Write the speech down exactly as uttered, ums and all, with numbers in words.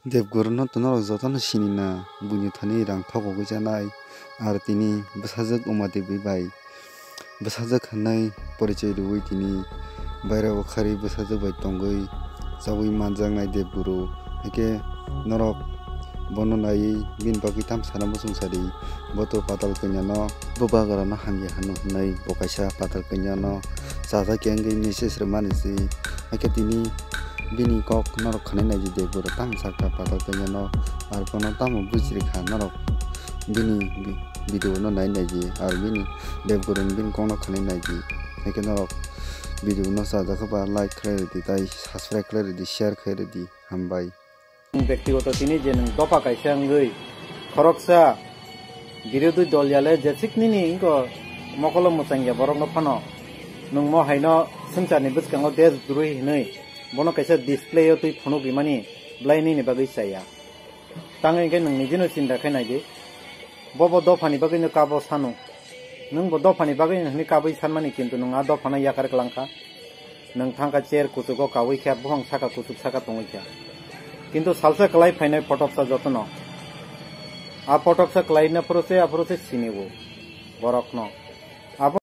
Debguru no to norok jotono sini na, buini thani rang thokogwi chanai, ar tini bwsajwk Uma Devi bai bwsajwk hwnwi porichoi rwui tini bairao khari bwsajwk bai tongwi chaui manjaknai Debguru. Haikhe norok bono naiwi bini bagwi tam sana muchung sadi, bo to patal kanya no, bo bagra no hamya hano hwnwi bo kaisa patal kanya no chajak ya wngwi message rwmani se. Haikhe tini bini kok norok khwnai naidi Debguru tamo sakha patal kanya no, ar bono tamo bujirikha norok bini vi-, video no nai naidi, ar bini Debguru ni bini kok no khwnai naidi. Haikhe norok video no chajak khe ba like khlai rwdi, tai subscribe khlai rwdi, share khlai rwdi. Hambai. Bektigoto tini je nwng dopha kaisa wngwi khoroksa birodhi dol yale jesik nini wngkho mokolo mwchangya borokno phano nwng mo haino swngcharni bwskango desh droi hinwi bono kaisa display o twi phunuk rimani belai nini bagwi chaya. Tang hwnkhe nwng nijino chinta khai naidi. Bobo dophani bagwino kabo sano. Nwngbo dophani bagwi hwnwi kabwi sanmani, kintu nwng a dophano yakar kwlangkha. Nwng thangkha chair kuchugo kawi kha, buphang saka kuchuk saka tongwi kha. Kintu salsa kwlai phainai potoksa jotono. A potoksa kwlaina phuru se, aphuru se sini o borokno. Abo